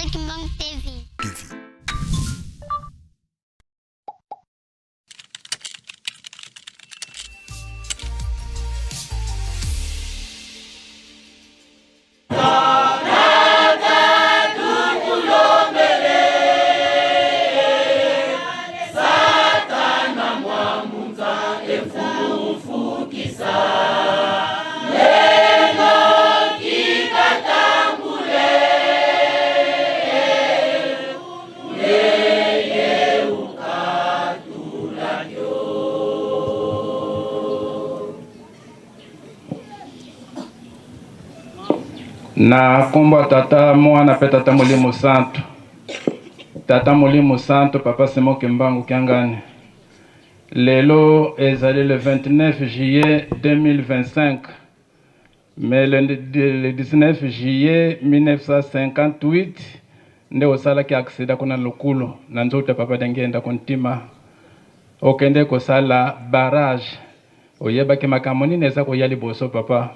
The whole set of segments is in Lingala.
Simon Kimbangu TV. Na nkombo ya Tata, Mwana mpe Tata Molimo Santu. Tata Molimo Santu, Papa Simon Kimbangu Kiangani. Lelo ezali le 29 juillet 2025, mais le 19 juillet 1958 nde osalaki accident kuna Lukulu na nzoto ya Papa Diangienda Kuntima, okende kosala barrage. Oyebaki makambo nini eza koya liboso papa?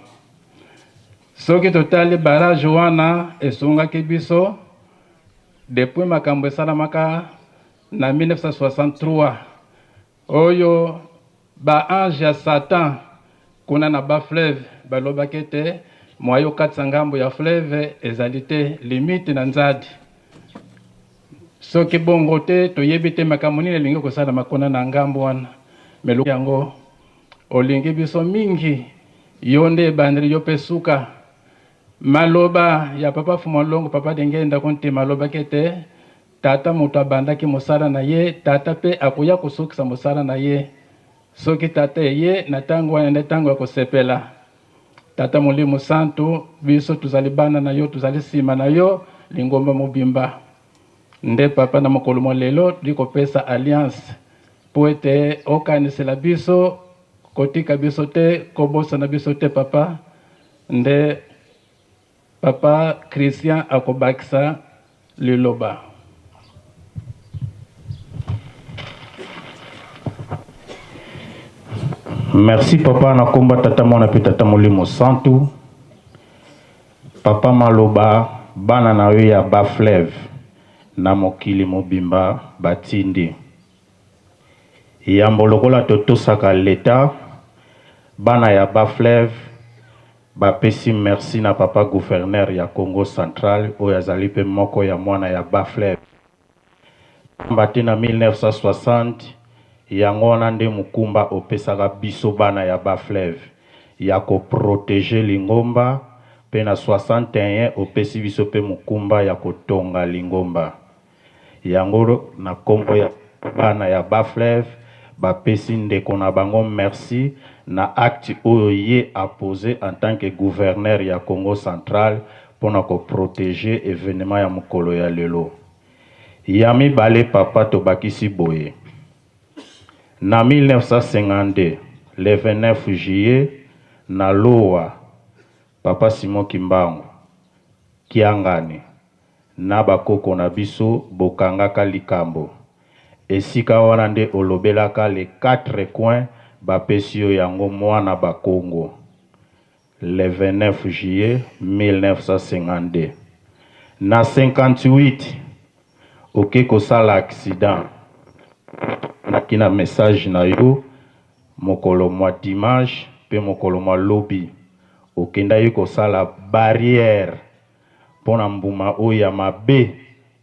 Soki totali barrage wana esungaki biso depuis makambo esalamaka na 1963 oyo ba ange ya Satan kuna na ba fleuve balobaki ete moyen okatisa ngambo ya fleuve ezali te, limite na Nzadi. Soki bongo te, toyebi te makambo nini elingi kosalama kuna na ngambo wana. Mais yango olingi biso mingi, yo nde ebandeli, yo pe suka. Maloba ya Papa Fumalongo, Papa Diangienda Kuntima alobaki ete Tata moto abandaki mosala na ye, Tata pe akoya kosukisa mosala na ye. Soki Tata eye, na tango wana nde tango ya kosepela. Tata Molimo Santu, biso tozali bana na yo, tozali sima na yo, lingomba mobimba. Nde Papa na mokolo mwa lelo toli kopesa alliance po ete okanisela biso, kotika biso te, kobosana biso te Papa. Nde Papa Christian akobakisa liloba. Merci papa na komba tata mwana pe tata molimo santu. Papa maloba bana na yo ya ba fleuve na mokili mobimba batindi. Yambo lokola totosaka l'etat bana ya ba fleuve Bapesi merci na papa gouverneur ya Kongo central oyo azali pe moko ya mwana ya bas fleuve pamba te na 1960 yango wana nde mokumba opesaka biso bana ya bas fleuve ya ko proteger lingomba pe na 61 opesi biso pe mokumba ya kotonga lingomba. Yango na kombo ya bana ya bas fleuve ba pesi ndeko na bango merci na acte oyo ye a pose en tant que gouverneur ya Kongo central pona ko proteger evenement ya mokolo ya lelo. Ya mibale papa tobakisi boye na 1952 le 29 juillet na Lowa papa Simon Kimbangu Kiangani Na ba koko na biso bokangaka likambo. Esika wana nde olobelaka les quatre coins bapesi yo yango mwana bakongo le 29 juillet 1952. Na 58 oke kosala accident naki na message na yo mokolo mwa dimanche pe mokolo mwa lobi okendaki kosala barrière mpo na mbuma oyo ya mabe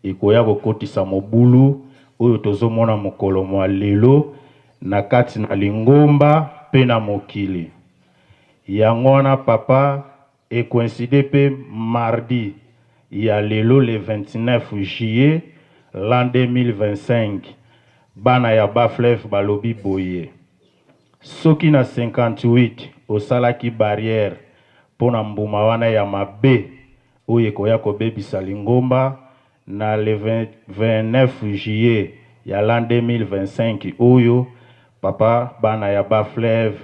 ekoya kokotisa mobulu oyo tozomona mokolo mwa lelo na kati na lingomba mpe na mokili. Yango wana Papa, e coincider mpe mardi ya lelo le 29 juillet l'an 2025, bana ya Bas-Fleuve balobi boye, Soki na 58 osalaki barrière mpo na mbuma wana ya mabe oyo ekoya kobebisa lingomba, na le 29 juillet ya l'an 2025 oyo, papa, bana ya Bas Fleuve,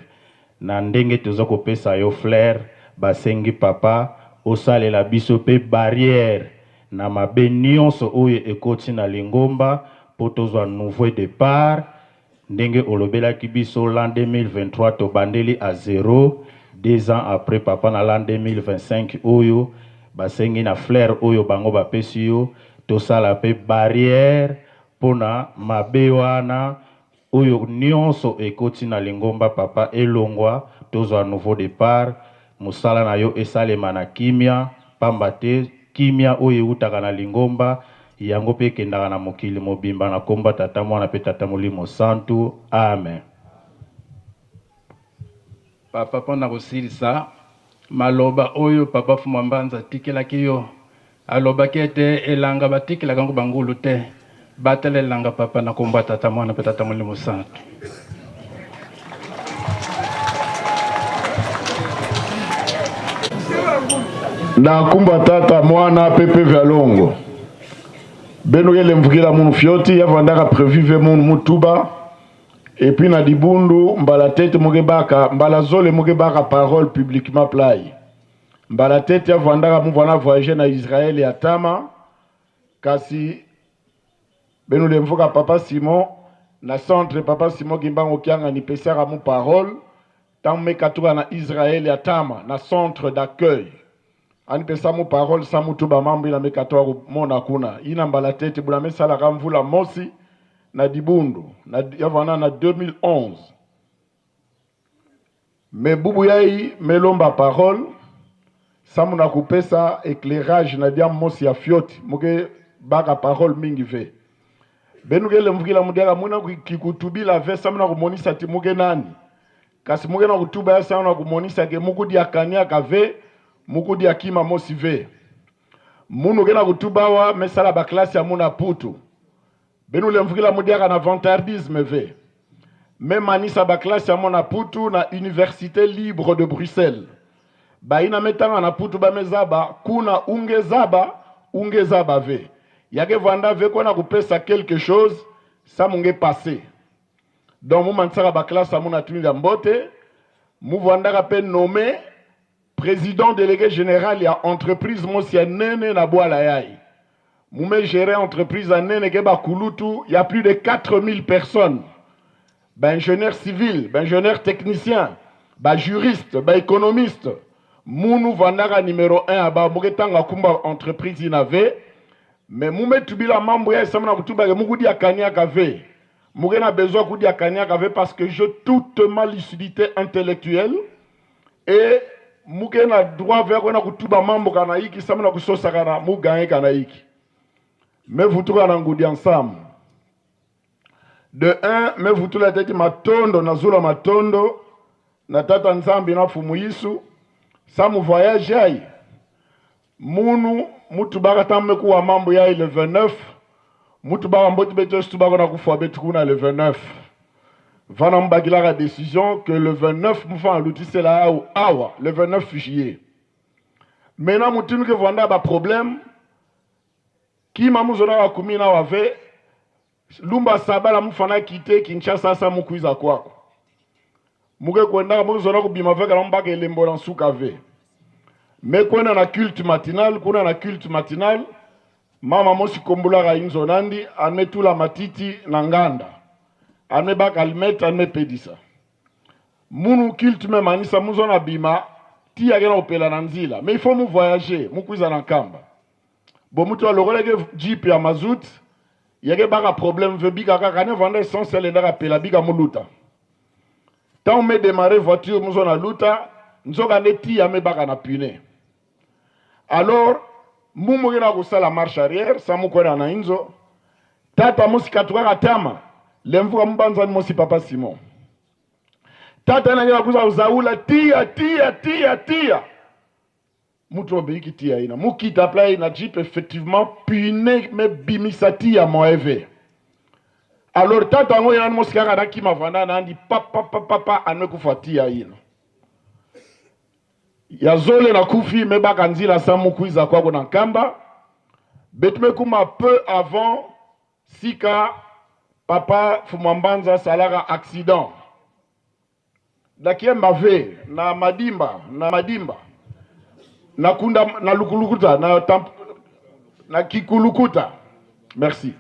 na ndenge toza kopesa yo fleur, basengi papa osalela biso mpe barrière na mabe nionso oyo ekoti na lingomba mpo tozwa nouveau depart. Ndenge olobelaki biso l'an 2023 tobandeli à zero, 2 ans après papa na l'an 2025 oyo basengi na fleur oyo bango bapesi yo Tosala pe barrière pona mabe wana oyo nionso ekoti na lingomba papa elongwa tozwa nouveau depart musala na yo esalema na kimia pamba te kimia oyo ewutaka na lingomba yango pe ekendaka na mokili mobimba na kombo ya tata muana pe tata molimo santu amen. Papa pona kosilisa maloba oyo papa Fumua Mbanza atikelaki yo alobaki ete elanga batikelaka yango ba ngulu te batela elanga papa na kombo ya tata muana pe tata molimo santu. Na kumba tata mwana pe peve alongo beno yele mvukila munu fioti yavandaka prevu ve munu mutuba. Et puis na dibundu mbala tete muke baka mbala zole muke baka parole publiquement play mbala tete avandaka muvana voyager na Israël ya tama kasi benu lemvuka papa Simon na centre papa Simon Kimbangu Kiangani pesaka mu parole tango mekatuka na Israël ya tama na centre d'accueil ani pesa mu parole sa mutu ba mambo ina mekatoa kumona kuna ina mbala tete buna mesalaka mvula mosi na dibundu na yavana na 2011 me bubu yai melomba parole samu na kupesa éclairage na dia mosi ya fioti muke baka parole mingi ve benu kele mvukila mudiaka muna kikutubila ve samu na kumonisa ti muke nani Kasi muke na kutuba ya sango na kumonisa ke mukudia kaniaka ve, mukudia kima mosi ve. Munu ke na kutuba wa mesala ba classe ya muna putu. Benu lemvukila mudiaka na vantardisme ve. Me manisa ba classe ya mona putu na Universite Libre de Bruxelles. Baina metanga na putu ba mezaba kuna unge zaba, unge zaba ve. Yake vanda ve kona kupesa quelque chose sa munge passe. Donc mumanisaka ba classe ya muna tuni ya mbote, muvandaka pe nomme président délégué général ya entreprise mosi ya nene na bwala yayi. Mume gérer entreprise ya nene ke ba kulutu ya plus de 4000 personnes. Ba ingénieur civil, ba ingénieur technicien, ba juriste, ba économiste. Munu vandaka numéro 1 aba muke tanga kumba entreprise inave mais mume tubila mambo ya esamuna kutuba ke mukudia kaniaka ve. Muke na besoin kudia kaniaka ve parce que je toute ma lucidité intellectuelle et muke na droit vers na kutuba mambo kana iki samuna kusosa kana mugaye kana iki. Mais vutuka na ngudi ensemble. De un, me vutula teti matondo na zula matondo na tata Nzambi na fumu Yesu samu voyage ai munu mutu baka tamme kuwa mambo ya le 29 mutu baka mboti beto stu baka na kufa betu kuna le 29 vana mbakilaka décision que le 29 mufa alutisela au awa le 29 juillet. Maintenant mutinu ke vanda ba problème kima muzona wa kumina wave lumba sabala mufana kite Kinshasa sa mukwiza kwako muke kwenda muzona kubima veka na mbaka elembo na nsuka ve me kwenda na culte matinal kuna na culte matinal mama mosi kombulaka inzo nandi anetula matiti na nganda ane baka almete ane pedisa munu culte me manisa muzona bima ti yake na opela na nzila mais il faut mu voyager mukwiza na nkamba bo mutu alokolaki jeep ya mazout yake baka problème ve bika kaka ne vanda essence elendaka pela bika muluta tant me démarrer voiture muzona luta nzoka nde ti ya me baka na pune alors mumu ke na kosala marche arrière sa mukwena na inzo tata mosi katukaka tama lemvuka mubanzani mosi papa Simon tata na ngela kuza uzaula tia tia tia tia mutu obeiki tia ina mukita play na jeep effectivement pune me bimisa tia moeve alors tata ngo yana mosi kaka na kima vanda na andi papa papa papa anwe kufa tia ina ya zole na kufi me baka nzila sa mukwiza kwako na nkamba betume kuma peu avant sika papa Fumambanza salaka accident na kiemba ve na madimba na madimba na kunda na lukulukuta na tamp, na kikulukuta merci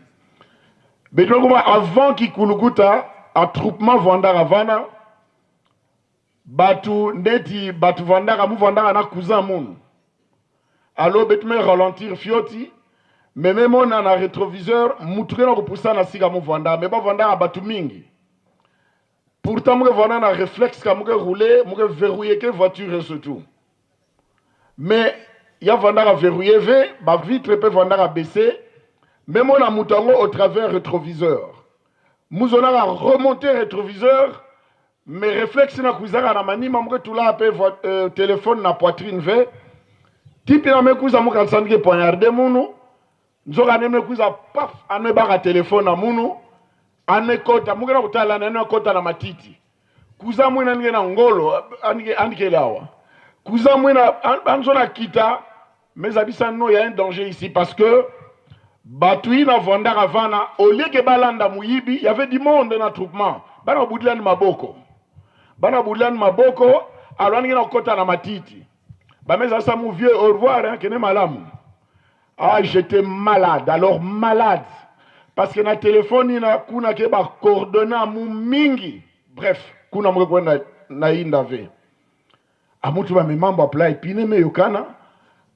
betume kuma avant kikulukuta attroupement vandaka vana batu ndeti batu vandaka muvandaka na cousin munu alors betume ralentir fioti Mais memona na retroviseur mutu ke na kopusa na sika movanda, me bavandaka bato mingi. Pourtant muke vanda na réflexe ka muke rouler, muke verrouiller ke voiture et surtout. Mais ya vandaka verrouiller ve, ba vitre pe vandaka baisser, memona mutu yango au travers rétroviseur. Muzonaka remonter rétroviseur, mais réflexe na kuizaka na manima muke tula pe téléphone na poitrine ve. Tipi na mekuiza mukanisa ndike poignarde munu, nzoka ne mekuiza paf, ane baka téléphone na munu, ane kota, muke na kutala na ane kota na matiti. Kuza mwina ndike na ngolo, andike lawa. Kuza mwina, anzo na kita, mais abisa no, il y a un danger ici parce que batui na vandaka vana, au lieu que balanda muyibi, il y avait du monde dans troupement. Bana budilani maboko. Bana budilani maboko, alors ndike na kota na matiti. Ba mais ça mon vieux, au revoir, hein, kene malamu. Ah, j'étais malade, alors malade. Parce que na téléphone, il na kuna ke ba coordonnées mu mingi. Bref, kuna mwe kwenda na inda ve. Amutu ba memambo apply pine me yokana.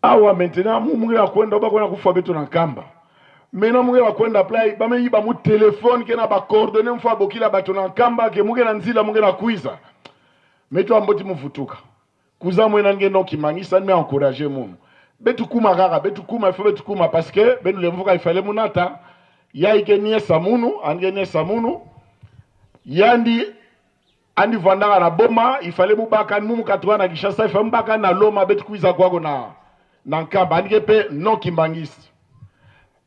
Awa maintenant mu mungi la kwenda ba kwenda kufa beto na kamba. Maintenant mungi la kwenda apply ba me yiba mu téléphone ke na ba coordonnées mfa bokila bato na kamba ke mungi na nzila mungi na kuiza. Meto amboti mufutuka. Kuza mwena ngendo kimangisa me encourager munu. Betu kuma kaka, betu kuma, il faut betu kuma parce que benu le mvuka il fallait munata. Ya ike niesa munu, ange niesa munu. Yandi andi vandaka na boma, il fallait mubaka mumu katwa na Kinshasa, il fallait mubaka na Loma betu kuiza kwako na Nkamba. Andike pe non kimbangisi.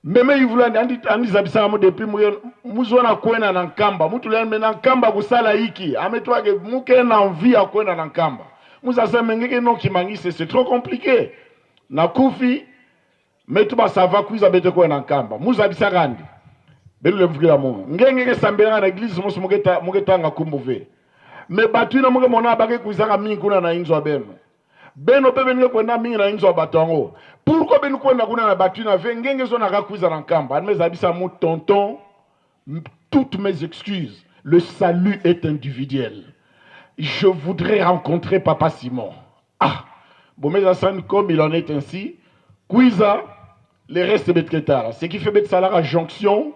Meme ivula andi andi zabisaka mu depuis mu muzona kwena na Nkamba. Mutu le na Nkamba kusala iki. Ametwake muke na envie ya kwena na Nkamba. Muzasa mengeke non kimbangisi, c'est trop compliqué. Na kufi metu ba sava kuiza bete kwena na Nkamba. Muzabisaka andi. Belu le mvukila munu. Ngenge ke sambela na église musu muketa nga kumbuve. Me batu ina muke mona bake kuizaka mingi kuna na inzo beno. Beno pe benu kwenda mingi na inzo batongo. Pourquoi benu kwenda kuna na batu ina ve ngenge zo na ka kuiza na Nkamba. Adme zabisa mu tonton, toutes mes excuses. Le salut est individuel. Je voudrais rencontrer Papa Simon. Ah, bon, mes assassins, comme il en est ainsi, Kuiza, les restes betketara. Ce qui fait bet salara jonction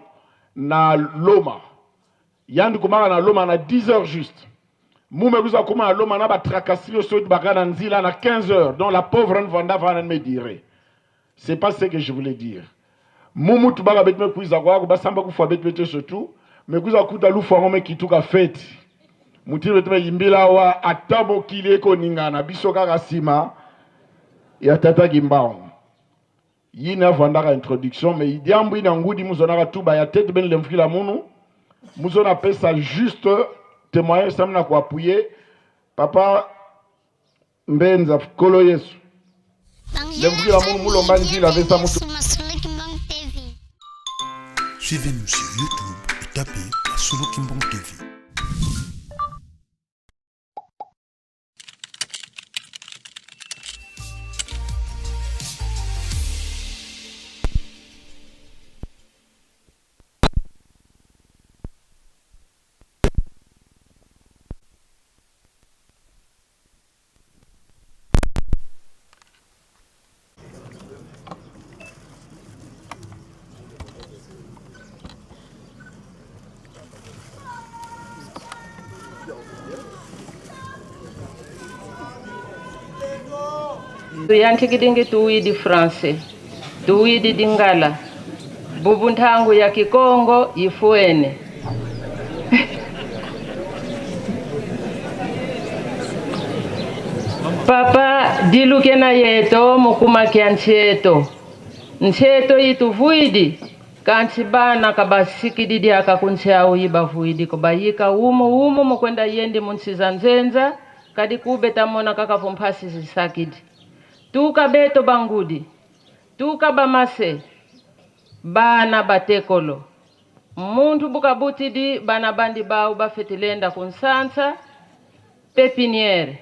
na Loma. Yandu kumaka na Loma na 10 heures juste. Moume kuza kuma na Loma na ba tracasserie au sud baka na nzila na 15 heures. Donc la pauvre Vanda va me dire. C'est pas ce que je voulais dire. Mumu tubaka bet me kuiza kwa ko basamba kufa bet bet surtout mais kuiza kuta lufa ngome kituka fête. Mutile bet me yimbila wa atabo kile ko ningana biso kaka sima ya tata Kimbangu. Yina vandaka introduction mais idiambu ina ngudi muzonaka tuba ya tête ben lemfila munu muzona pesa juste témoignage samna ko appuyer papa Mbenza Kolo Yesu. Lemfila munu mulomba nzila vesa mutu. Suivez-nous sur YouTube et tapez Masolo Kimbangu TV. Tuyantikidingi tuwidi français, tuwidi dingala, bubu ntangu ya Kikongo ifuene. Papa diluke na yeto mukuma kya ncheto. Ncheto yitu vuidi kanchi bana kabasikididi akakunchao yiba vuidi kobayika umo umo mukwenda yendi munchiza nzenza kadi kube tamona kakavumpasi zisakidi. Tuka beto bangudi, tuka bamase, bana batekolo. Muntu bukabutidi bana bandi bau bafetilenda kunsansa pepiniere.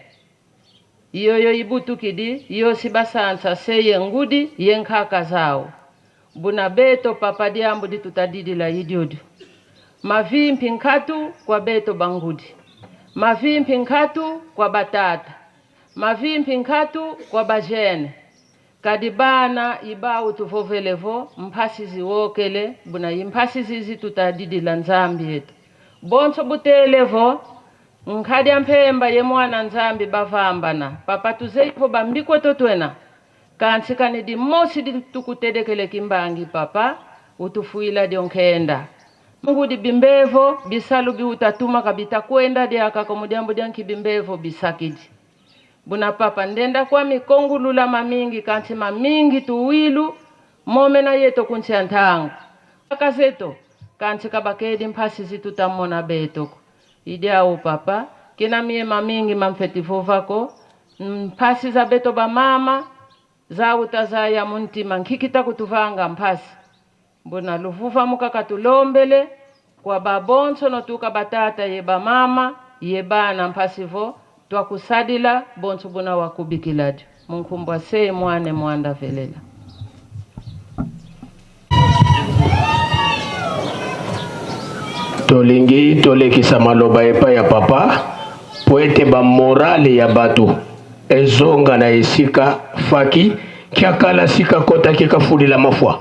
Yoyo ibutukidi yosi basansa seye ngudi yenkaka zao. Buna beto papa diambu ditutadidi la idiodu. Mavimpi nkatu kwa beto bangudi. Mavimpi nkatu kwa batata. Mavimpi nkatu kwa bajene. Kadi bana ibau tuvovelevo mphasi ziwokele buna imphasi zizi tutadidila nzambi yetu bonso butelevo nkhadi ya mphemba ye mwana nzambi bavambana papa tuzeivo bambikweto twena kansi kani dimosi ditukutedekele kimbangi papa utufuila dionkenda Mungu bimbevo bisalu biutatuma kabita kwenda diaka komudiambo dianki bimbevo bisakidi buna papa ndenda kwa mikongulula mamingi kanti mamingi tuwilu momena yeto kuntia ntangu akazeto kanti kabakedi mphasi zitutamona betoko idiawu papa kina mie mamingi mamfetivo vako mphasi za beto bamama zauta zaya muntima nkhikita kutuvanga mphasi mbona luvuva mukakatulombele kwa babonso notuka batata ye bamama ye bana mphasivo twakusadila bonso buna wakubikiladi munkumbwa sei mwane mwanda velela. Tolingi tolekisa maloba epai ya papa po ete bamorale ya bato ezonga na esika faki kiakala sika kotaki kafulila mafwa.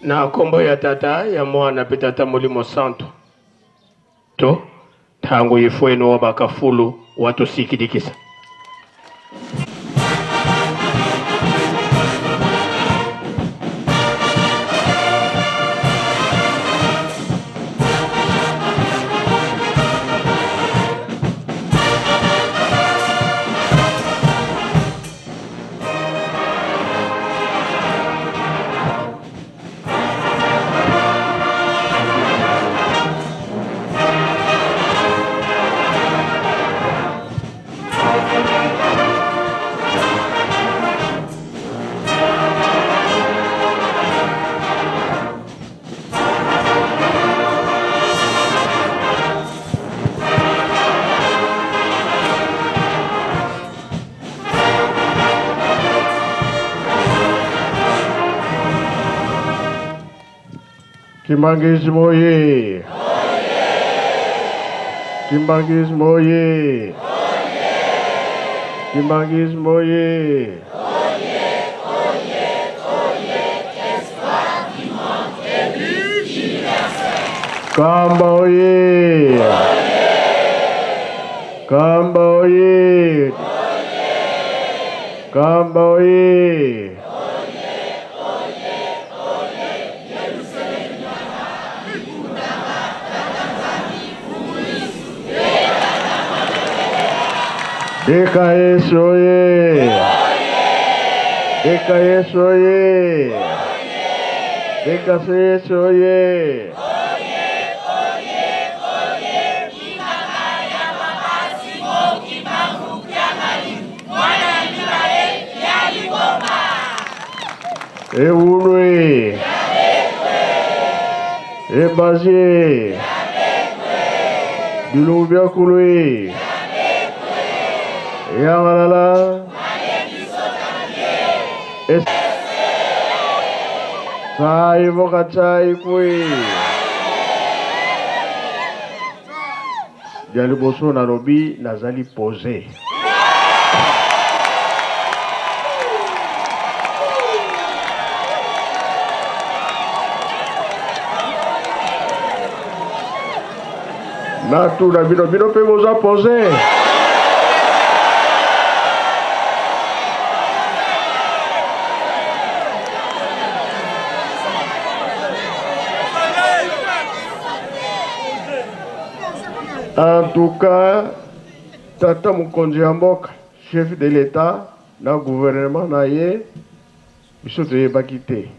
Na kombo ya tata ya mwana pe tata molimo santo to ntango ifwenu wa bakafulu watusikidikisa. Kimbanguisme oye! Kimbanguisme oye! Kimbanguisme oye! Kamba oye! Kamba oye! Kamba oye! DKS oye! DKS oye! DKS oye! Ewulwe! Ebazie! Bilumbiakulwe! Yamalala! Sai voka chai kui! Ya liboso nalobi nazali pose. Natuna bino, bino mpe boza pose? En tout cas, tata mokonzi ya mboka, chef de l'État na gouvernement na ye, biso toyebaki te.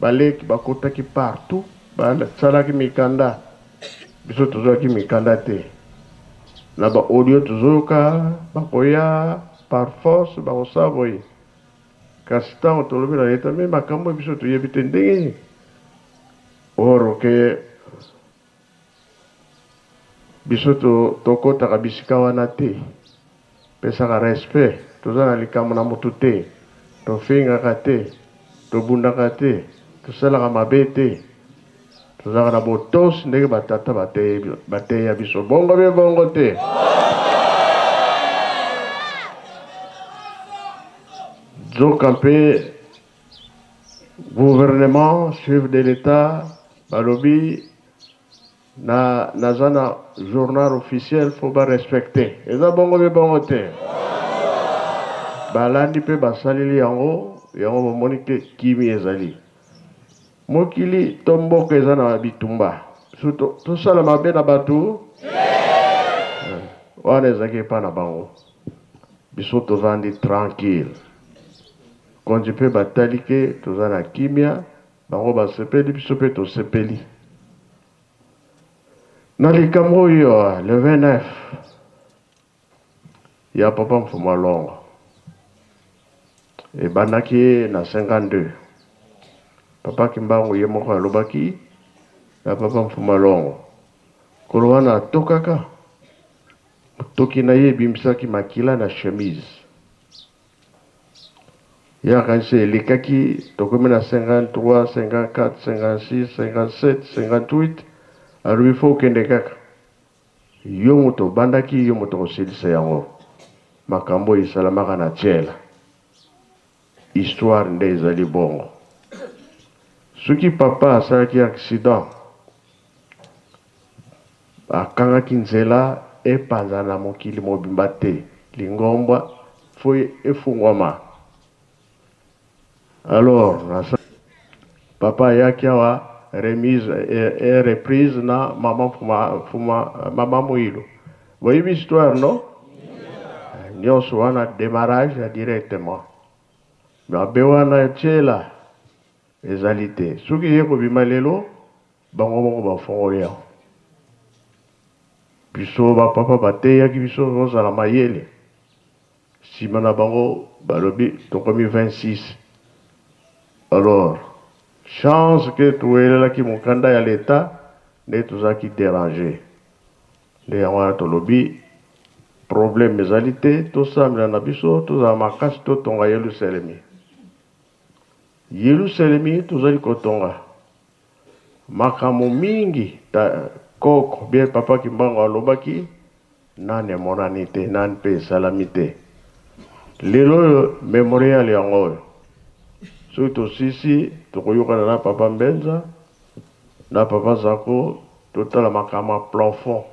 Baleki bakotaki partout, basalaki mikanda, biso tozwaki mikanda te. Na ba audio tozoyoka bakoya par force, bakosala boye. Kasi ntango tolobi na leta, me makambo biso toyebi te ndenge nini. Or ke biso tokotaka bisika wana te, pesaka respect, toza na likambo na motu te, tofingaka te, tobundaka te, tosalaka mabe te, tozalaka na botosi ndenge batata bateya biso. Bongo be bongo te. Nzoka mpe gouvernement, chef de l'État balobi na naza na journal officiel, faut ba respecter. Eza bongo be bongo te. Balandi mpe basaleli yango, yango bomoni ke kimi ezali. Mokili to mboka eza na bitumba. Surtout tosala mabe na bato wana ezalaki epa na bango. Biso tovandi tranquille. Konzi mpe batali ke toza na kimia, bango basepeli, biso mpe tosepeli. Na likambo oyo le 29 ya papa Mfumu Alongo ebandaki na 52. Papa Kimbangu ye moko alobaki na papa Mfumu Alongo, kolo wana atokaka motoki na ye ebimisaki makila na chemise. Ye akanisi elekaki, tokomi na 53, 54, 56, 57, 58, alobi fo okende kaka. Yo moto obandaki, yo moto okosilisa yango. Makambo oyo esalamaka na Tshela. Histoire nde ezali bongo. Soki papa asalaki accident, akangaki nzela epanzana na mokili mobimba te. Lingomba fo efungwama. Alors, papa ayaki awa remise et reprise na mama Fuma, Fuma, mama Muilu. Boyebi histoire no? Nyonso wana démarrage ya directement. Mabe wana Tshela ezali te. Soki ye kobima lelo, bango moko bafongoli yango. Biso bapapa bateyaki biso kozala mayele. Sima na bango balobi tokomi 26. Alors chance que toyelelaki mokanda ya l'État nde tozalaki déranger. Nde yango wana tolobi problème ezali te, tosambela na biso, tozala makasi, totonga Yelusalemi. Yelusalemi tozali kotonga makambo mingi ta koko bien papa Kimbangu alobaki nani emonani te, nani mpe esalami te. Lelo oyo memorial yango oyo soki tosisi tokoyokana na papa Mbenza na papa Zako, totala makambo ya plafond.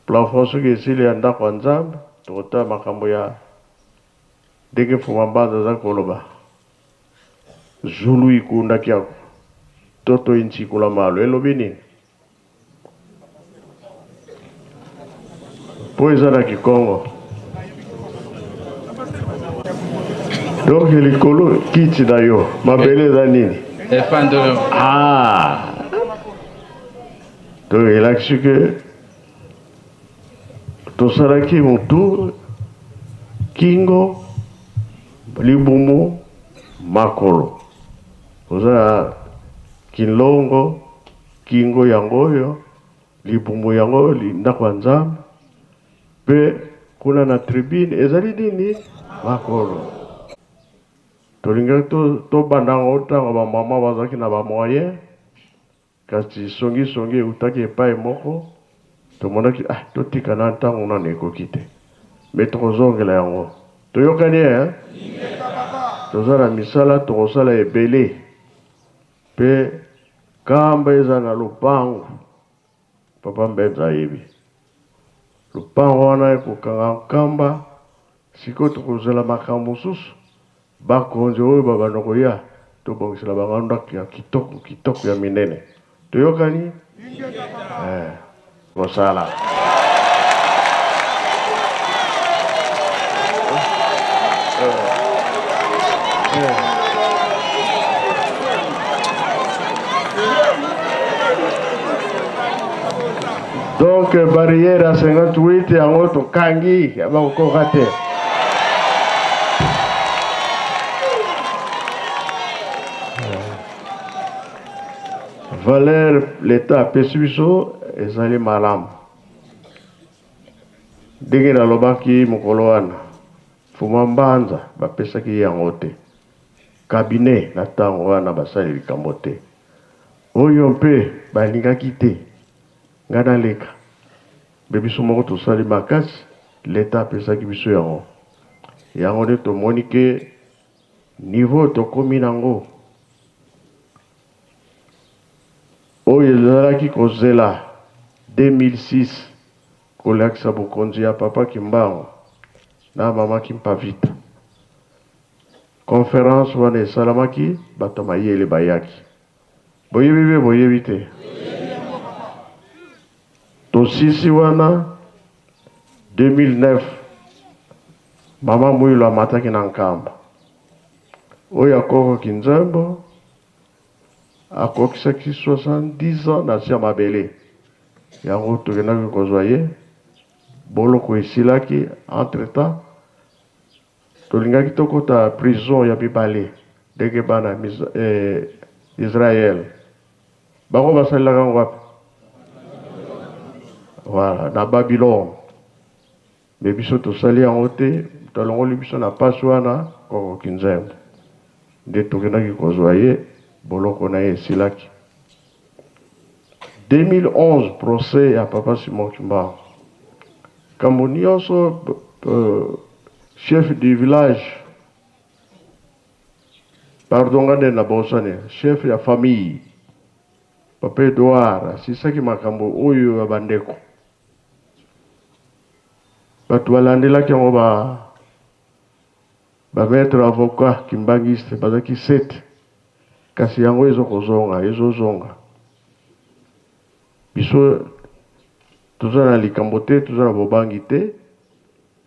Plafond soki esili ya ndako ya Nzambe, tokotala makambo ya ndenge Fuma Mbanza aza koloba zulu ikundaki yako toto intsikula malo elobi nini? Po eza na Kikongo. Donc likolo kiti na yo, mabele eza nini? Efandelo. Ah. Donc elakisi ke tosalaki motu, kingo, libumu, makolo. Oza na kinlongo, kingo yango oyo, libumu yango oyo, ndako ya Nzambe, mpe kuna na tribune ezali nini? Makolo. Tolingaki tobanda yango ntango bamama bazalaki na bamoyen, kasi songisongi eutaki epai moko. Tomonaki ah totika na ntango nanu ekoki te. Mais tokozongela yango. Toyokani eh? Toza na misala tokosala ebele. Pe Nkamba eza na lopango. Papa Mbenza ayebi. Lopango wana ekokanga Nkamba. Sikoyo tokozela makambo mosusu. Bakonzi oyo babanda koya, tobongisela bango ndako ya kitoko kitoko ya minene. Toyokani? Eh, kosala. Donc barrière ya 58 yango tokangi bakokoka te. Valeur l'Etat apesi biso ezali malamu. Ndenge nalobaki mokolo wana, Fuma Mbanza bapesaki ye yango te. Cabinet na tango wana basali likambo te. Oyo mpe balingaki te nga naleka. Mpe biso moko tosali makasi, l'Etat apesaki biso yango. Yango nde tomoni ke niveau tokomi nango, oyo ezalaki kozela 2006 kolakisa bokonzi ya Papa Kimbangu na Mama Kimpavita. Conference wana esalamaki, bato ya mayele bayaki. Boyebi be boyebi te? Tosisi wana 2009 Mama Muilu amataki na Nkamba. Oyo akoko Kinzembo akokisaki 70 ans na se ya mabele. Yango tokendaki kozwa ye, boloko esilaki entre temps Tolingaki tokota prison ya mibale ndenge bana eh, Israël bango basalelaka yango wapi? Voilà, na Babylone. Mais biso tosali yango te, moto alongoli biso na pasi wana koko Kinzembo. Nde tokendaki kozwa ye, boloko na ye esilaki. 2011 procès ya papa Simon Kimbangu. Kambo nionso chef du village pardon nga nde nabosani chef ya famille papa Edouard asisaki makambo oyo ya bandeko bato balandelaki yango ba ba maître avocat kimbangiste bazalaki 7 kasi yango ezo kozonga ezozonga biso Toza na likambo te, toza na bobangi te.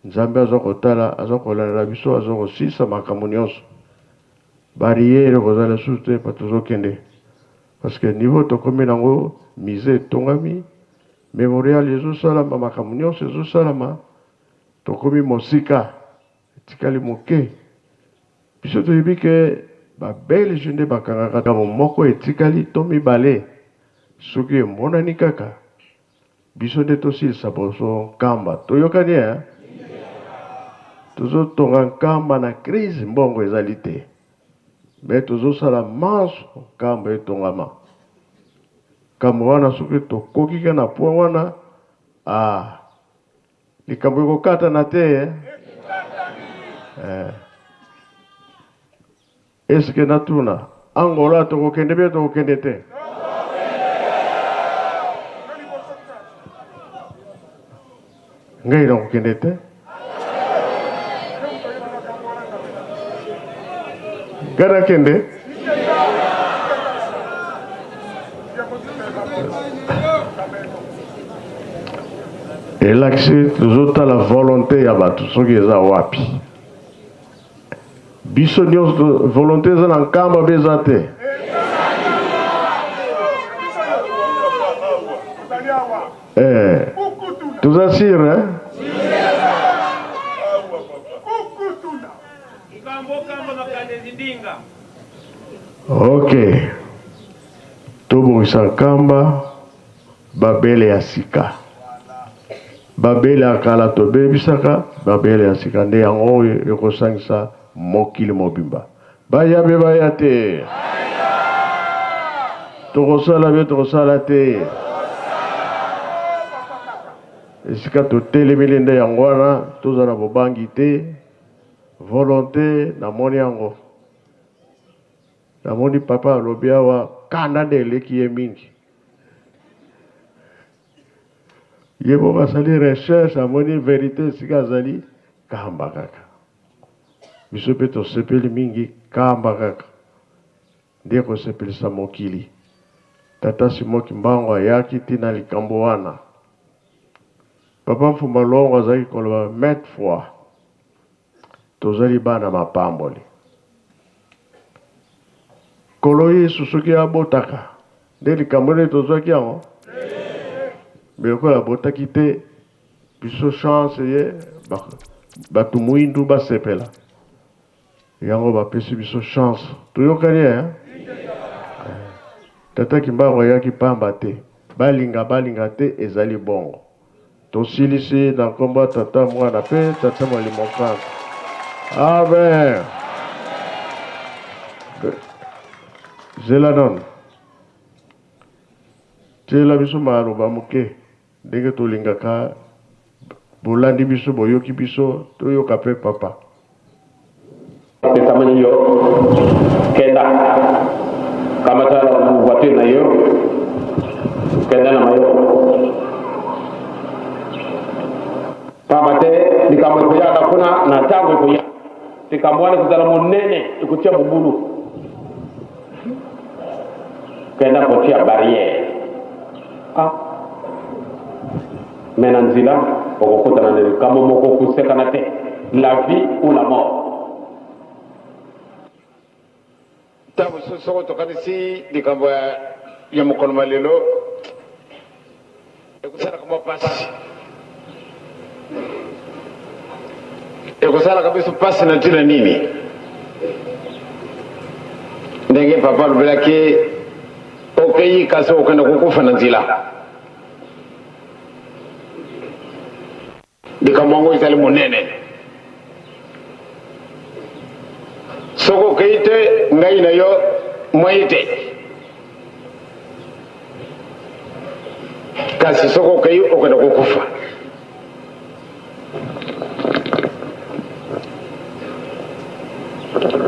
Nzambe aza kotala, aza kolandela biso, aza kosilisa makambo nionso. Barrière ekozala lisusu te pa tozokende. Parce que niveau tokomi nango, musee etongami, memorial ezosalama, makambo nionso ezosalama, tokomi mosika, etikali moke. Biso toyebi ke ba belge nde bakangaka likambo moko etikali to mibale soki emonani kaka biso nde tosilisa boso nkamba toyokani eh? Tozotonga nkamba na crise mbongo ezali te mais tozosala manso nkamba etongama nkambo wana soki tokoki ka na point wana ah Likambo ekokatana te eh? Eh. Eske natuna Angola tokokende bien tokokende te? Ngai nakokende te. Ngai nakende. Elakisi tozotala volonte ya bato soki eza wapi. Biso nyonso volonte eza na Nkamba mpe eza te. Eh, toza sire eh? Ok, tobongisa Nkamba babele ya sika. Babele ya kala tobebisaka, babele ya sika nde yango oyo ekosangisa mokili mobimba. Baya be baya te. Tokosala be tokosala te. Esika totelemeli nde yango wana, tozala bobangi te, volonte namoni yango. Namoni papa alobi awa kanda nde eleki ye mingi. Ye moko asali recherche amoni verite esika azali kamba kaka. Biso mpe tosepeli mingi kamba kaka nde ekosepelisa mokili. Tata Simon Kimbangu ayaki ti na likambo wana. Papa Mfumba Luongo azalaki koloba maintes fois Tozali bana mapamboli. Nkolo Yesu soki abotaka nde likambo nde tozwaki yango? Mais lokola abotaki te, biso chance ye bato muindu basepela. Yango bapesi biso chance. Toyokani eh? Tata Kimbangu ayaki pamba te. Balinga balinga te ezali bongo. Tosilisi na nkombo ya Tata, Mwana mpe Tata Molimo Santu. Amen. Zela nano. Tiela biso maloba moke ndenge tolingaka bolandi biso boyoki biso toyoka mpe papa. Epesameli yo, kenda, kamata voiture na yo, kenda na mayo. Pamba te likambo ekoyaka kuna na ntango ekoya, likambo wana ekozala monene, ekotia mobulu. Kenda kotia barrière. Ah. Mais na nzela okokutana na likambo moko kosekana te, la vie ou la mort. Ntango mosusu soko tokanisi likambo ya mokolo ma lelo, ekosalaka mwa mpasi, ekosalaka biso mpasi na ntina nini? Ndenge papa alobelaki, okei kasi okenda kokufa na nzela. Likambo yango ezali monene. Soki okei te, ngai na yo moye te. Kasi soki okei, okenda kokufa.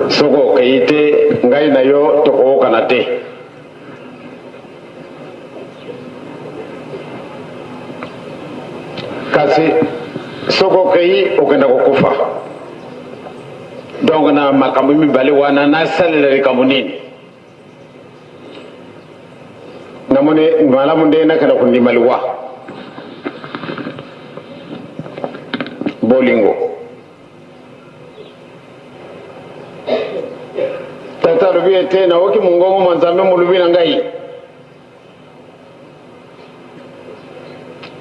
Soki okei te, ngai na yo tokoyokana te. Kasi soki okei, okenda kokufa. Donc na makambo mibale wana nasalela likambo nini? Namoni malamu nde nakenda kondima liwa. Bolingo. Tata alobi ete nayoki mongongo mwa Nzambe molobi na ngai,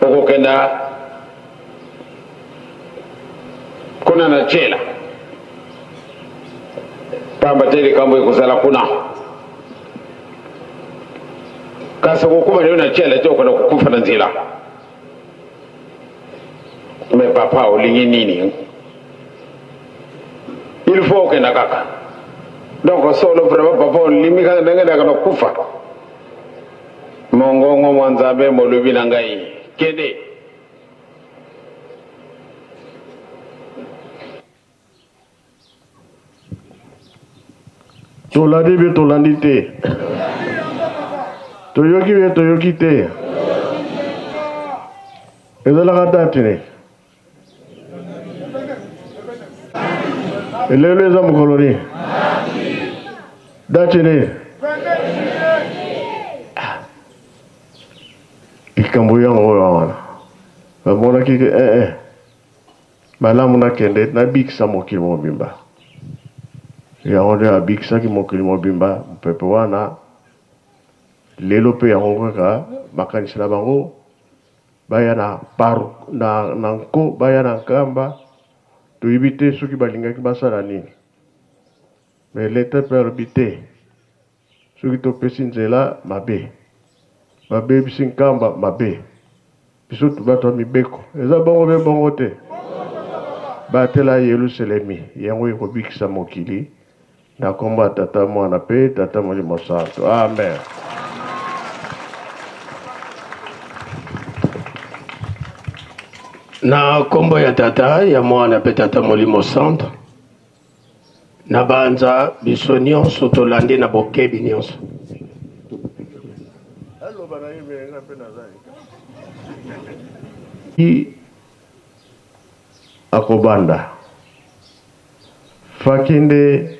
okokenda kuna na jela, pamba te likambo ekozala kuna. Kasi okokoma lelo na jela te, okenda kokufa na nzela. Mais papa olingi nini? Il faut okenda kaka. Donc solo vraiment papa olimi kaka ndenge naka nakufa. Mongongo mwa Nzambe molobi na ngai kende. Tolandi be tolandi te. Toyoki be toyoki te. Ezalaka date ne. Lelo eza mokolo nini? Date nini? Likambo yango oyo wana bamonaki ke eh, eh. Malamu nakende nabikisa mokili mobimba. Yango nde abikisaki mokili mobimba, mopepe wana. Lelo mpe yango kaka makanisi na bango, baya na, par, na, na nko, baya na nkamba. Toyebi te soki balingaki basala nini. Mais l'Etat mpe alobi te, soki topesi nzela, mabe. Babebisi Nkamba, mabe. Biso bato ya mibeko. Eza bongo be bongo te? Batela Yelusalemi, yango ekobikisa mokili. Na kombo ya Tata, Mwana pe Tata Molimo Santu. Amen. Na nkombo ya Tata, ya Mwana mpe Tata Molimo Santo, nabanza biso nyonso tolandi na bokebi nyonso. Akobanda faki nde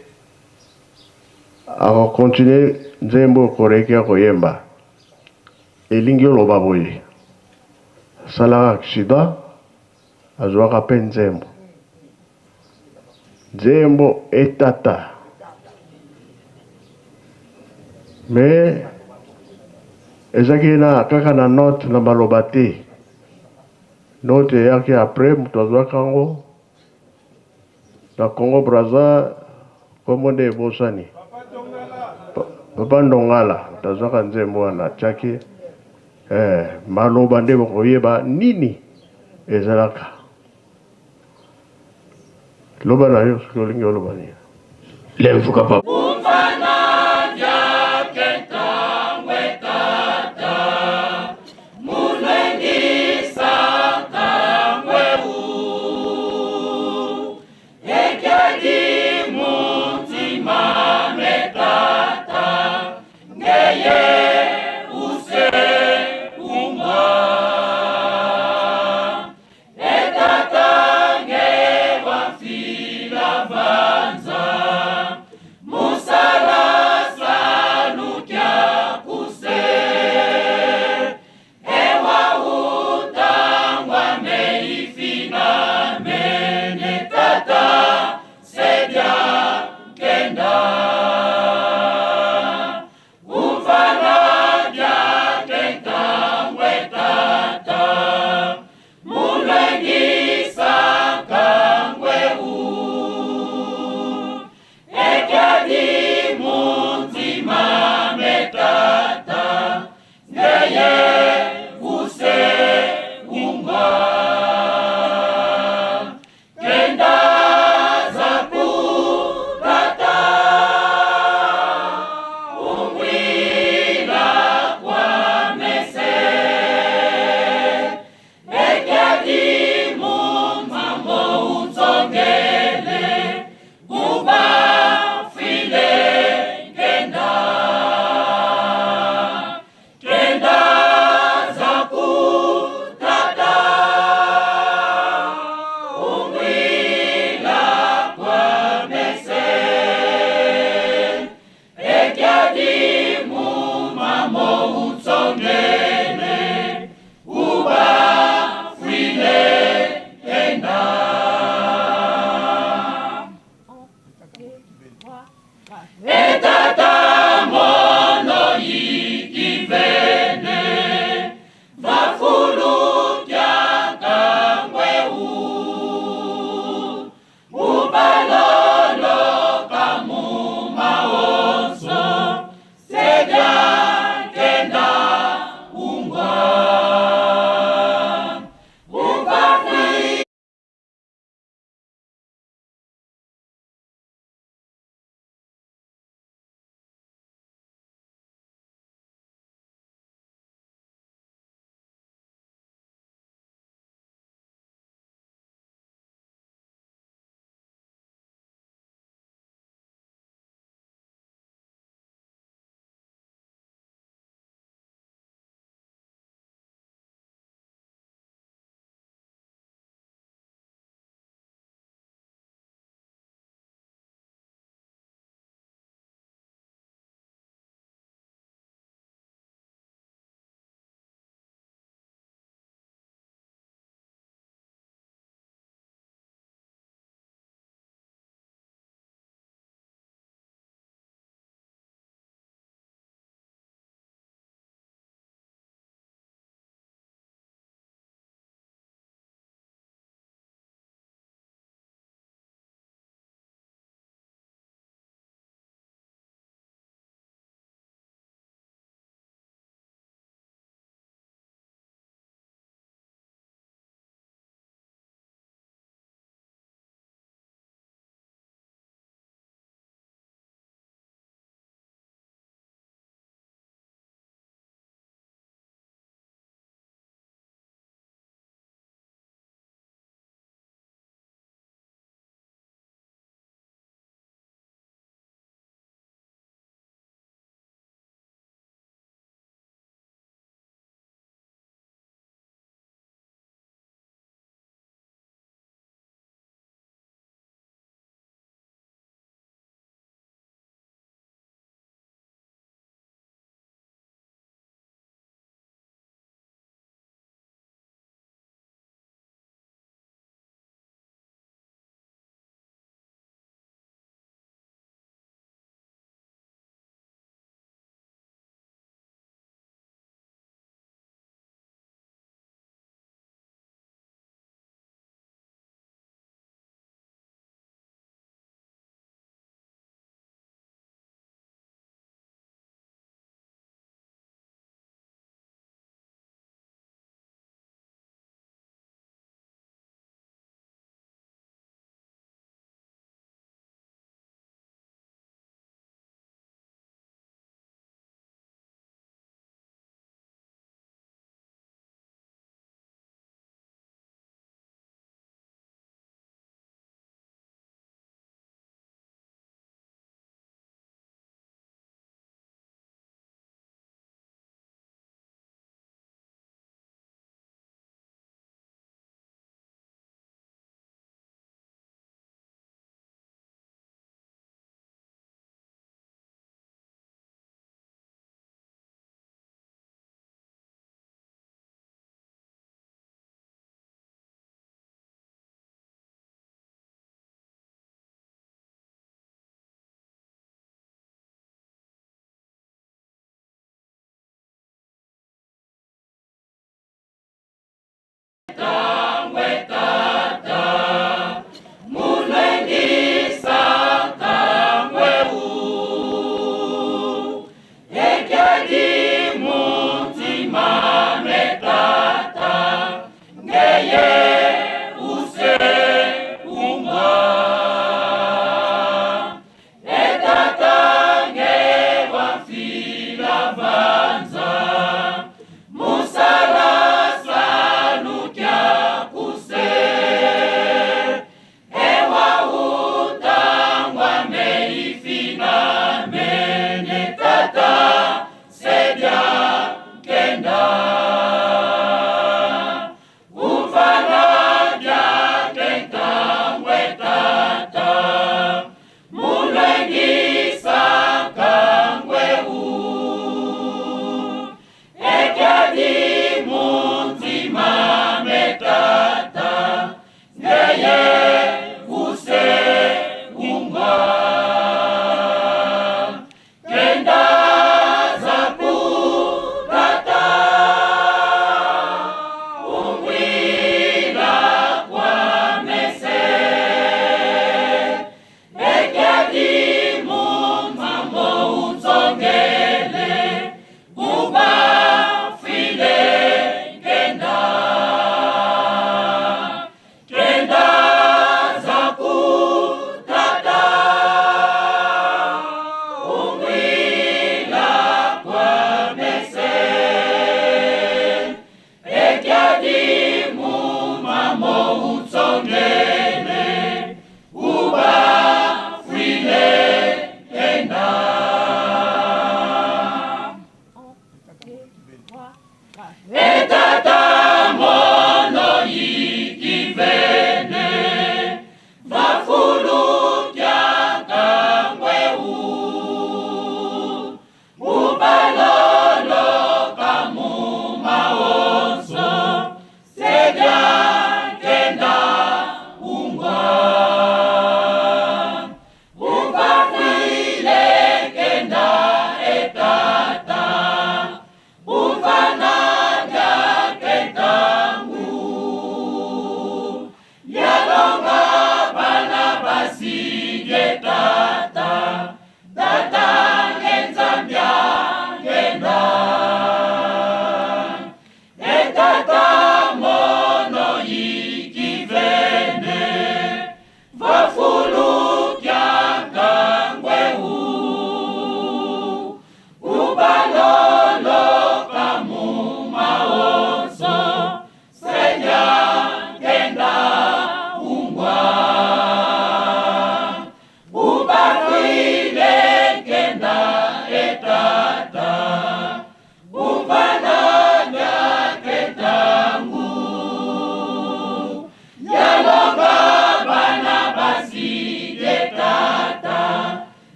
akokontinue nzembo koreki akoyemba elingi oloba boye asalaka accident azwaka mpe nzembo nzembo etata me ezalaki na kaka na note na maloba te note eyaki après moto azwaka yango na Congo Brazza kombo nde ebosani papa Ndongala moto azwaka nzembo wana atiaki eh, maloba nde bokoyeba nini ezalaka loba na yo soki olingi oloba nini lemfuka papa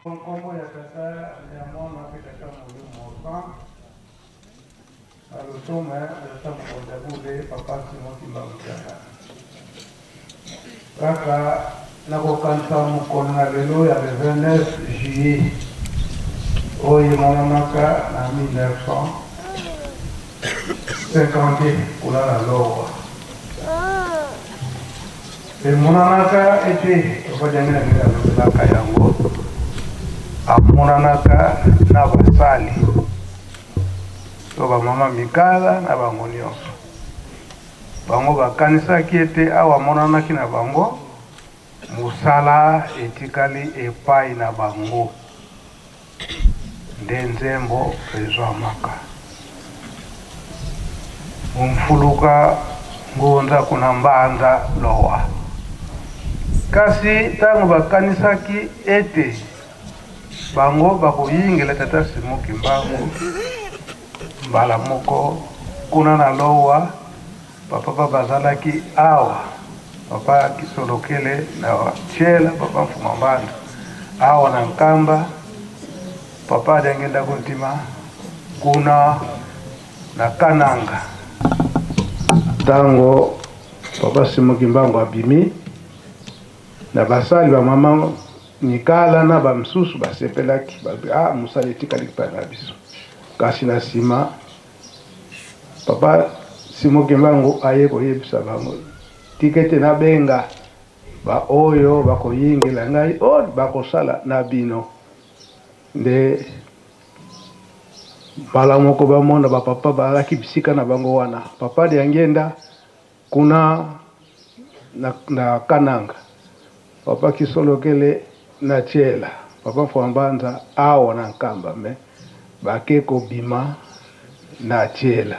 Nkombo ya Tata, ya Mwana mpe Tata Molimo Mosantu, na lotomo ya Tata Mokonzi ya Bule, Papa Simon Kimbangu Kiangani. Kaka nakokanisa mokolo na lelo ya le 29 juillet oyo emonanaka na 1952 kuna na Lowa. Emonanaka ete Papa Diangienda ndenge alobelaka yango, amonanaka na basali. To bamama Mikala na bango nyonso. Bango bakanisaki ete awa amonanaki na bango, mosala etikali epai na bango. Nde nzembo ezwamaka. Mfuluka ngunza kuna mbanza lowa. Kasi ntango bakanisaki ete bango bakoyingela tata Simon Kimbangu mbala moko kuna na lowa, papa ba bazalaki awa, papa Kisolokele na Tshiela, papa Mfuma Mbanza awa na Nkamba, papa Diangienda Kuntima kuna na Kananga. Ntango papa Simon Kimbangu abimi na basali ba mama Mikala na bamisusu basepelaki, balobi, ah, mosala etikali epai na biso. Kasi na nsima papa Simon Kimbangu aye koyebisa bango, tika ete nabenga baoyo bakoyingela ngai, oyo bakosala na bino. Nde mbala moko bamona bapapa bazalaki bisika na bango wana, papa Diangienda kuna na Kananga, papa Kisolokele na Tshiela, papa Mfuambanza awa na Nkamba, mais bake kobima na Tshiela.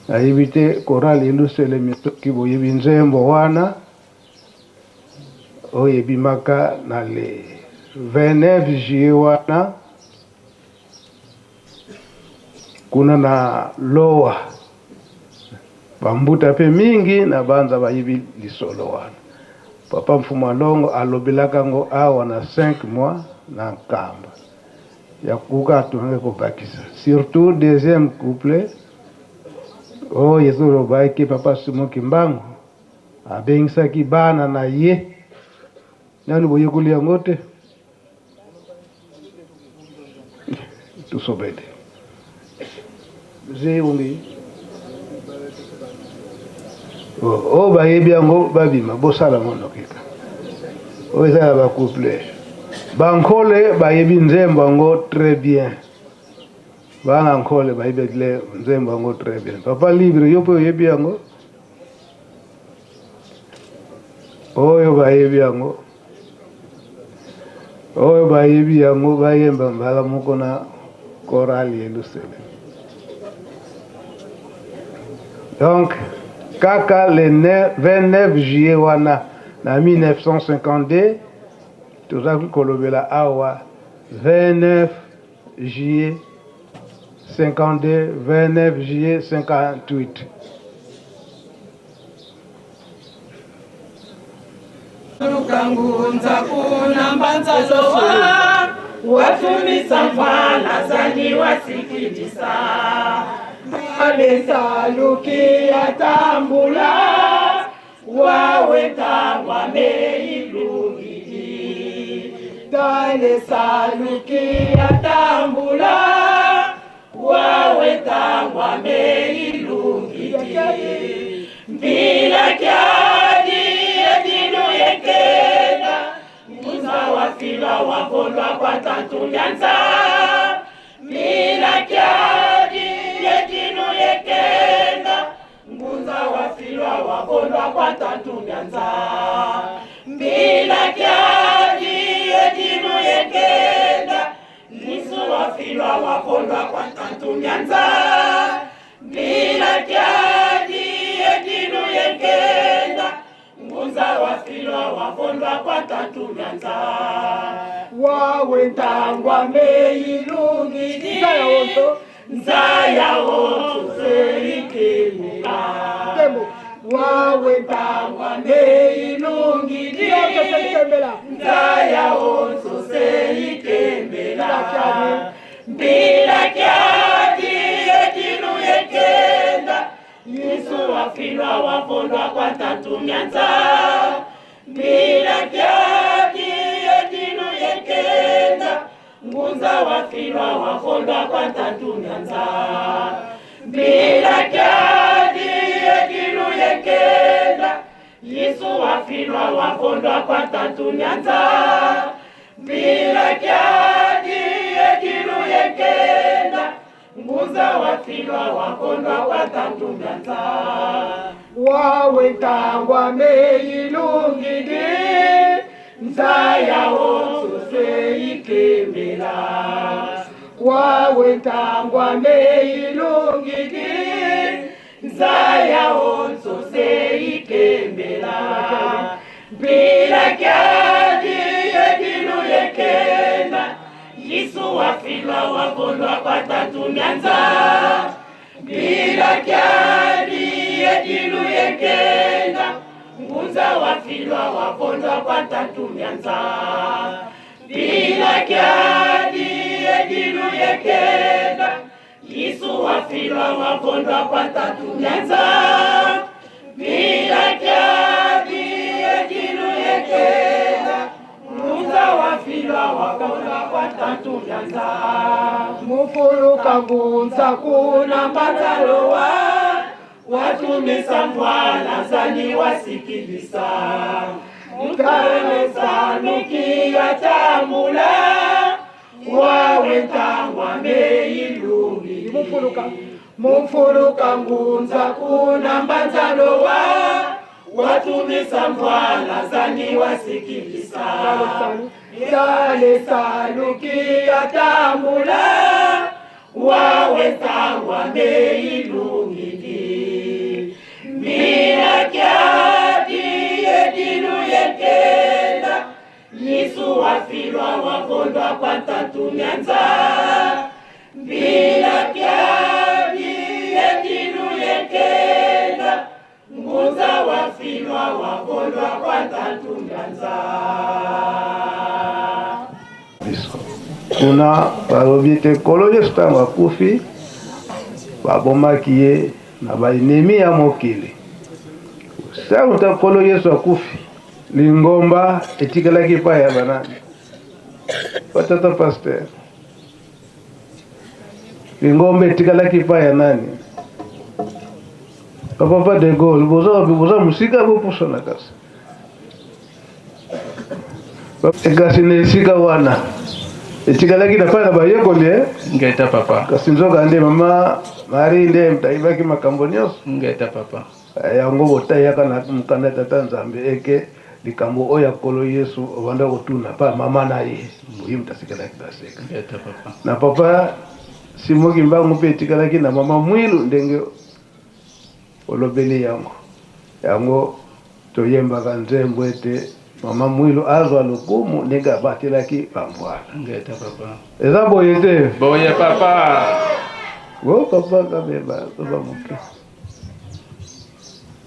Nayebi te chorale Yelusalemi soki boyebi nzembo wana oyo ebimaka na le 29 juillet wana kuna na Lowa. Ba mbuta pe mingi na banza bayebi lisolo wana. Papa Mfuma Longo alobelaka yango awa na 5 mois na Nkamba. Ya kuka atunaki kobakisa. Surtout deuxième couplet oyo ezolobaki Papa Simon Kimbangu abengisaki bana na ye. Nanu boyekoli yango te? Tusobede. Zeungi. Oyo bayebi yango babima, bosala ngo nokika. Oyo eza ya ba couple. Bankole bayebi nzembo yango très bien. Bana nkole bayebi nzembo yango très bien. Papa Libre, yo mpe oyebi yango? Oyo bayebi yango. Oyo bayebi yango bayemba mbala moko na chorale Yelusalem. Donc kaka le 29 juillet wana na 1952 tozalaki kolobela awa 29 juillet 52 29 juillet 58. Lukangunza kuna mbanza lowa wafumisa mfana zani wasikilisa alesaluki atambula wawetangwa meilungidi talesaluki atambula wawetangwa meilungidi mbila kyadi edinu yekenda ngunza wafilwa wavolwa kwa tantumyanza mbila kyadi edinu yekenda ngunza wafilwa wavolwa kwa tantumyanza mbila kyadi edinu yekenda nisu wafilwa wavolwa kwa tantumyanza mbila kyadi edinu yekenda ngunza wafilwa wavolwa kwa tantumyanza wawentangwa meilungidi nzaya otuseikemela wawentangwa meilungidi nzaya otuseikemela mbila kyadi edinu yekenda Yesu wafilwa wavolwa kwa tantumyanza mbila kyadi edinu yekenda ngunza wafilwa wavolwa kwa tantumyanza mbila kyadi edinu yekenda Yesu wafilwa wavolwa kwa tantumyanza mbila kyadi edinu yekenda ngunza Ngunza wafilwa wakondwa kwa tantumyanza wawetangwa meilungidi nzaya onsoseikembela wawetangwa meilungidi nzaya onsoseikembela mpila kyadi yedilu yekenda Yesu wafilwa wakondwa kwa tantumyanza mpila kyadi yedilu yekenda ngunza wafilwa wakondwa kwa tantumyanza mpila kyadi yedilu yekenda Yesu wafilwa wakondwa kwa tantumyanza mpila kyadi yedilu yekenda ngunza wafilwa wakondwa kwa tantumyanza mufuluka ngunza kuna mbanzalowa watumisa mvwala zani wasikilisa mutalesanukia tambula wawetangwa meilungi mufuluka mufuluka ngunza kuna mbanzalowa watumisa mvwala zani wasikilisa talesanukia tambula wawetangwa meilungidi mina kyadi yedilu yekenda Yesu wafilwa wakondwa kwa ntantumyanza mbila kyadi yedilu yekenda ngunza wafilwa wakondwa kwa ntantumyanza. Biso kuna balobi ete Nkolo Yesu ntango akufi babomaki ye na baenemi ya mokili. Ntango ta Nkolo Yesu akufi, lingomba etikalaki epai ya banani? Batata pasteur, lingomba etikalaki epai ya nani? Bapapa de Gaulle, boza boza mosika, bopusana kasi. Kasi na esika wana etikalaki na pai na bayekoli eh? Ngeta papa. Kasi nzoka nde mama Marie nde ayibaki makambo nyonso. Ngeta papa. Yango botayaka na mokanda ya Tata Nzambe eke likambo oyo ya Nkolo Yesu obanda kotuna pa mama na ye, ye moto asikalaki na seka. Ngeta papa. Na papa Simon Kimbangu mpe etikalaki na mama Mwilu ndenge olobeli yango. Yango toyembaka nzembo ete mama Mwilu azwa lokumu ndenge abatelaki bambwala. Ngeta papa. Eza boye te? Boye papa. Bo papa kabeba papa moke.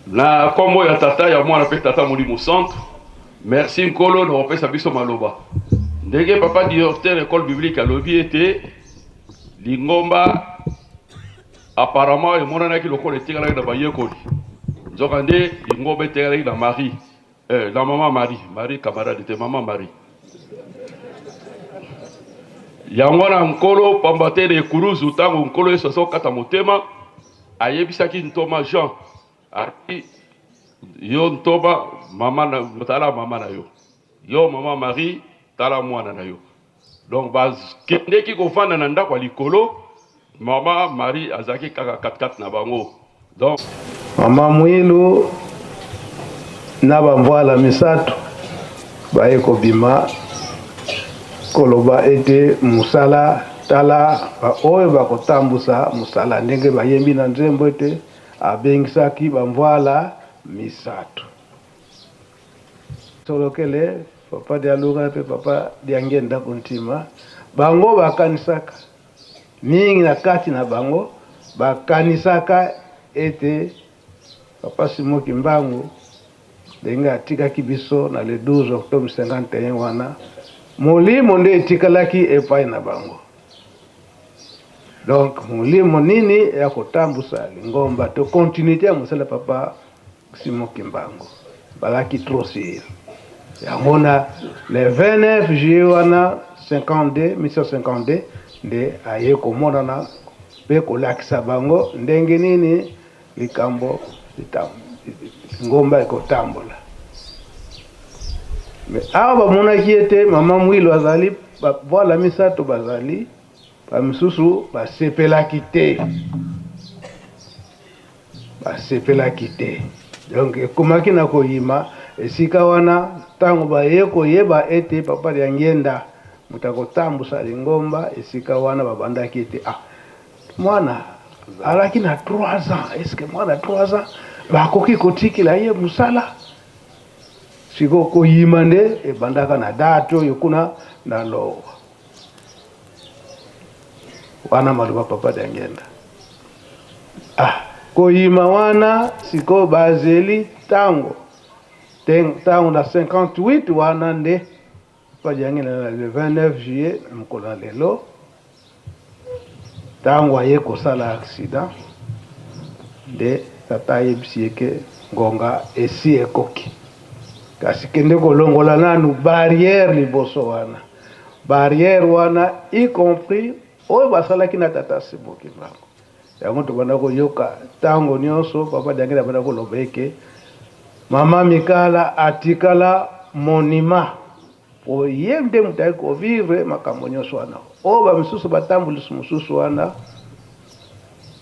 Na kombo ya Tata, ya Mwana pe Tata Molimo Santu, merci Nkolo na kopesa biso maloba. Ndenge papa directeur école biblique alobi ete lingomba apparemment emonanaki lokola etikalaki na bayekoli, nzokande lingomba etikalaki na Marie, na mama Marie, Marie camarade te, mama Marie. Yango wana Nkolo, pamba te na ekuluzu ntango Nkolo Yesu azokata motema, ayebisaki ntoma Jean, alobi yo ntoma mama na, tala mama na yo, yo mama Marie tala mwana na yo. Donc bakendeki kofanda na ndako ya likolo, mama Marie azalaki kaka katikati na bango. Donc mama Mwilu na bamvwala misato baye kobima koloba ete mosala tala baoyo bakotambusa mosala, ndenge bayembi na nzembo ete abengisaki bamvwala misato. Solokele papa Dialunga mpe papa Diangenda Kuntima, bango bakanisaka mingi na kati na bango bakanisaka ete papa Simon Kimbangu ndenge atikaki biso na le 12 octobre 51 wana molimo nde etikalaki epai na bango. Donc molimo nini ya kotambusa lingomba to continuité ya mosala papa Simon Kimbangu balaki trop sur yango na le 29 juillet wana 52 1952 nde aye komonana mpe kolakisa bango ndenge nini likambo ngomba ekotambola. Me awa bamonaki ete mama Mwilu azali, bwala misato bazali. Bamisusu basepelaki te, basepelaki te. Donc ekomaki na koyima esika wana ntango baye koyeba ete Papa Diangienda moto akotambusa lingomba esika wana, babandaki ete ah, mwana alaki na 3 ans, est-ce que mwana 3 ans bakoki kotikela ye mosala? Sikoyo koyima nde ebandaka na date oyo kuna na Lowa. Wana maloba Papa Diangienda. Ah, koyima wana sikoyo bazeli tango tango na 58 wana nde Papa Diangienda na le 29 juillet na mokolo ya lelo tango aye kosala accident nde tata ayebisi ye ke ngonga esi ekoki, kasi kende kolongola nanu barrière liboso wana. Barrière wana y compris oyo basalaki na tata Simon Kimbangu. Yango tobanda koyoka tango nyonso Papa Diangienda abanda koloba eke Mama Mikala atikala monument po ye nde moto ayaki kovivre makambo nyonso wana. Oyo ba misusu batambulisi mosusu wana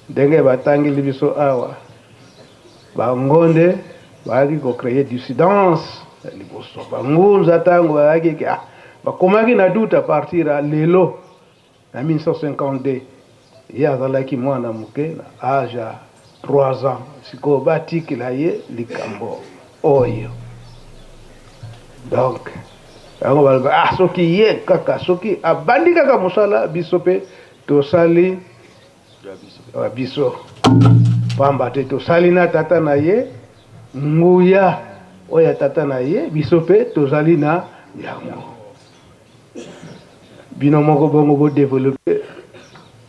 ndenge batangeli biso awa, bango nde bayaki ko creer dissidence ya liboso. Bangunza tango bayaki ke, ah, bakomaki na doute à partir ya lelo na 1952, ye azalaki mwana moke na age ya 3 ans, sikoyo batikela ye likambo oyo. Donc yango baloba, ah, soki ye kaka soki abandi kaka mosala, biso pe tosali ya biso, pamba te tosali na tata na ye, nguya oyo ya tata na ye biso pe tozali na yango. Bino moko bongo bo developper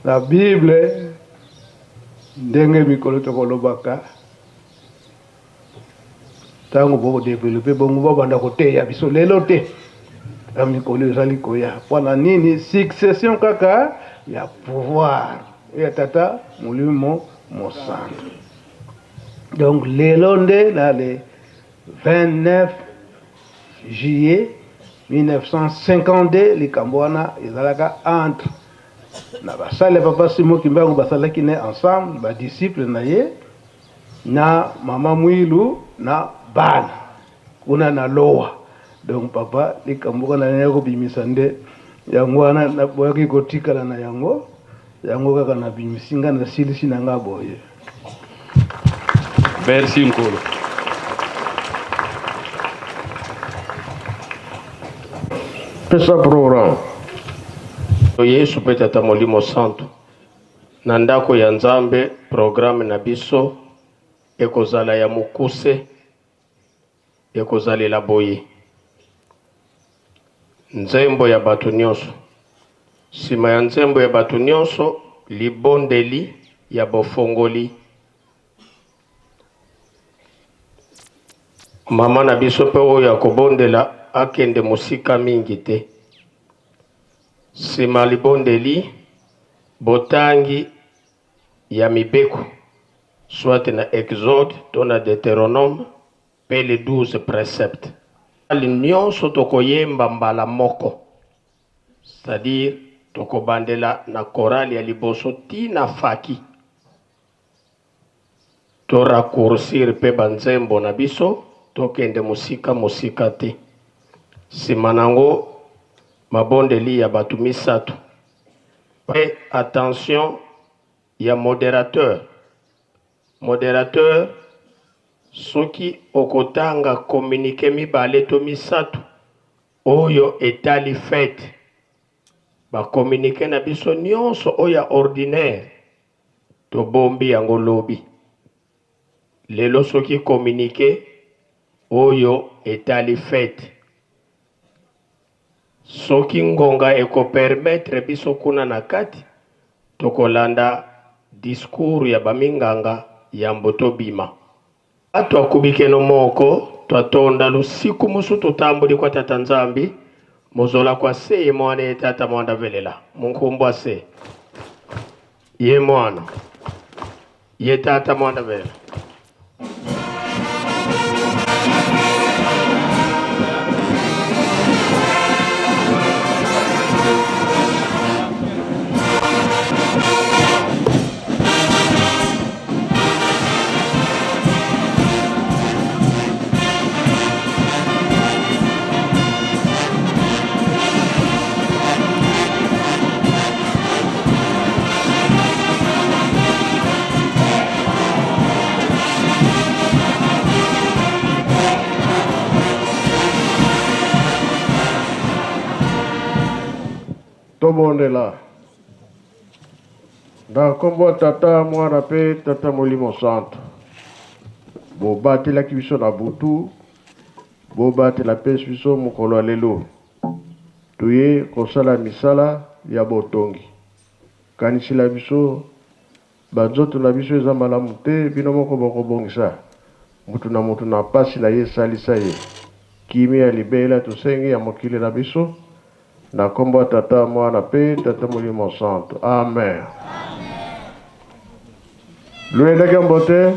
na Bible ndenge mikolo tokolobaka, tango boko developper bongo babanda koteya biso lelo te, na mikolo ezali koya. Pona nini? Succession kaka ya pouvoir ya tata Molimo Mosantu. Donc lelo nde na le 29 juillet 1952 likambo wana ezalaka entre na basali ya Papa Simon Kimbangu, basalaki ne ensemble ba disciples na ye na Mama Mwilu na bana kuna na Lowa. Donc papa likambo wana nayaki kobimisa nde yango wana, naboyaki kotikala na yango, yango kaka nabimisi nga nasilisi na nga boye. Merci Nkolo. Pesa programme. Yesu mpe Tata Molimo Santu na ndako ya Nzambe. Programme na biso ekozala ya mokuse, ekozalela boye: nzembo ya bato nyonso, nsima ya nzembo ya bato nyonso libondeli ya bofongoli. Mama na biso mpe oyo akobondela akende mosika mingi te. Nsima libondeli, botangi ya mibeko, soit na Exode to na Deuteronome mpe les 12 préceptes. Nyonso tokoyemba mbala moko, c'est-à-dire tokobandela na chorale ya liboso ti na faki. To raccourcir mpe banzembo na biso, tokende mosika mosika te. Nsima nango mabondeli ya bato misato. Mpe attention ya modérateur. Modérateur, soki okotanga communiqué mibale to misato oyo etali fête, ba communiqué na biso nyonso oyo ya ordinaire tobombi yango lobi. Lelo soki communiqué oyo etali fête, soki ngonga ekopermettre biso kuna na kati, tokolanda discours ya baminganga yambo tobima. Twakubikeno moko twatonda lusiku musu tutambuli kwa tata Nzambi muzola kwa se ye mwana ye tata mwanda velela munkumbwa se ye mwana ye tata mwanda velela. Tobondela. Na nkombo ya Tata, Mwana mpe Tata Molimo Santu, bobatelaki biso na butu, bobatela mpe biso mokolo ya lelo. Toye kosala misala ya botongi. Kanisela biso Ba nzoto na biso eza malamu te bino moko boko bongisa mutu na mutu na pasi na ye salisa ye kimia ya libela tosengi ya mokili na biso na kombo ya tata muana pe tata molimo santu amen luyendeke mbote.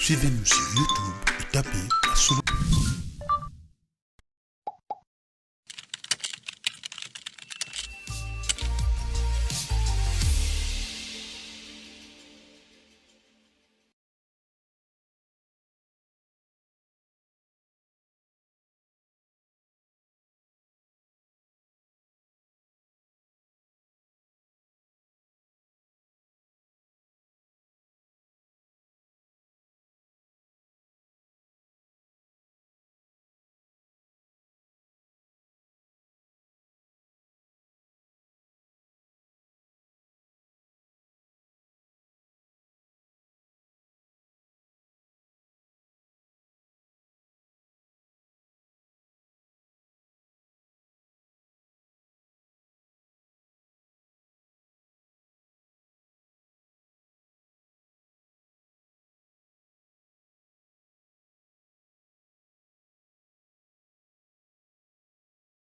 Suivez-nous sur YouTube et tapez Masolo.